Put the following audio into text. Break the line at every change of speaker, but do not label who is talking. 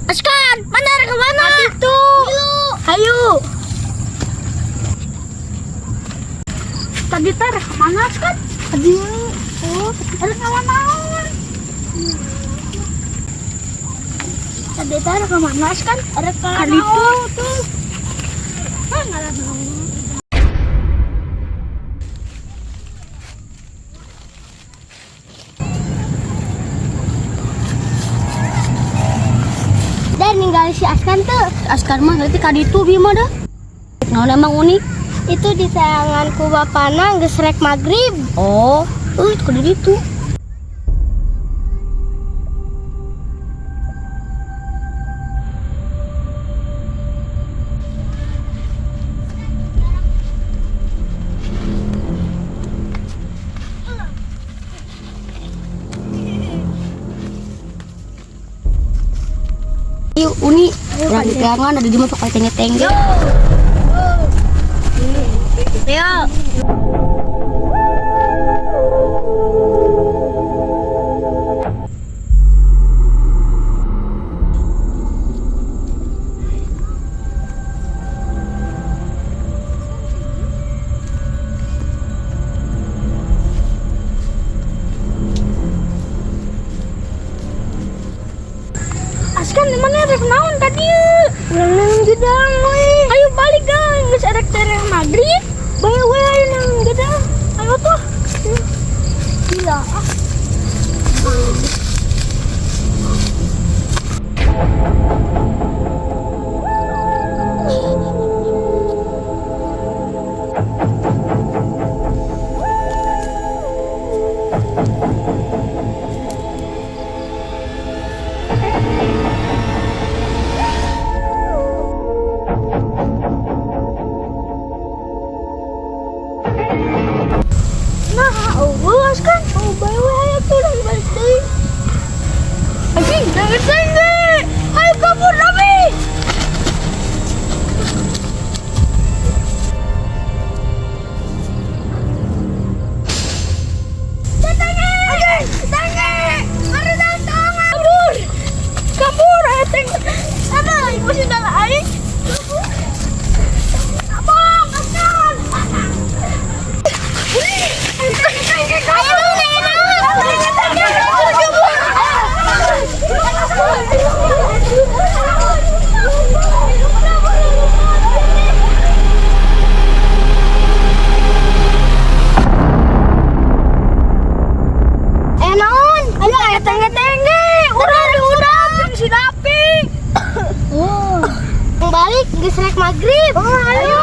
Askan, mana rek kemana? Itu. Ayo. Tadi teh rek kemana, Askan? Tadi. Oh, rek kemana? Tadi teh rek kemana, Askan? Rek ka ditu tuh. Ah, ngalah naon. Dan ninggal si Askan tuh. Askan mah berarti ka ditu bi mah dah. Naon emang unik? Itu di tanganku bapana geus rek magrib. Oh, ka ditu. Yuk, Uni, urang jangan ada di masuk kayak tenge-tenge. Yo. Askan, di mana rek naon tadi? Urang nang gedang we. Ayo balik gang, geus erek tereh maghrib. Bae we ayo nang gedang. Ayo tuh. Gila. Ah. Nah, eueuh Askan. Oh, bae we ayo tuh urang balik deui. Anjing, jangan tenge. Ayo kabur, Nabi. Tenge! Tenge! Mari datang! Kabur! Kabur! Ayo tenge! Ada, ibu sudah aing. Kabur! Abang, Askan! Tenge, kabur! Tenge, tenge, kabur, kabur! Eh naon? Ayo aya tenge-tenge. Urang diundang jeung si Dapi. Oh. Balik geus rek magrib. Oh, ayo.